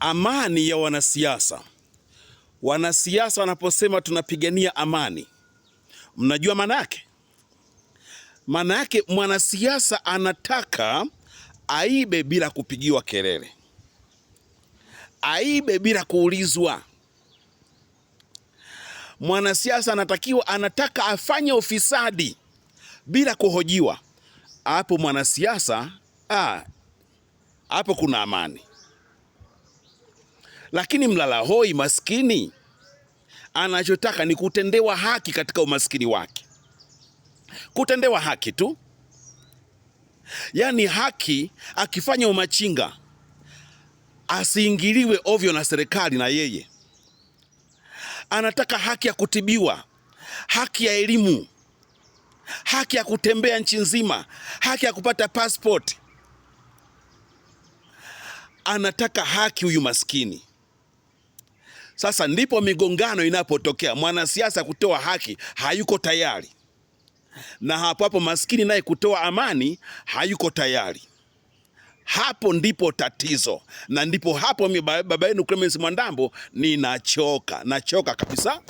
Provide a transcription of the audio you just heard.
Amani ya wanasiasa. Wanasiasa wanaposema tunapigania amani, mnajua maana yake? Maana yake mwanasiasa anataka aibe bila kupigiwa kelele, aibe bila kuulizwa. Mwanasiasa anatakiwa, anataka afanye ufisadi bila kuhojiwa. Hapo mwanasiasa hapo kuna amani. Lakini mlala hoi maskini anachotaka ni kutendewa haki katika umaskini wake, kutendewa haki tu, yaani haki. Akifanya umachinga asiingiliwe ovyo na serikali, na yeye anataka haki ya kutibiwa, haki ya elimu, haki ya kutembea nchi nzima, haki ya kupata passport. Anataka haki huyu maskini. Sasa ndipo migongano inapotokea. Mwanasiasa kutoa haki hayuko tayari, na hapo hapo maskini naye kutoa amani hayuko tayari. Hapo ndipo tatizo, na ndipo hapo mi baba yenu Clemence Mwandambo ninachoka, nachoka kabisa.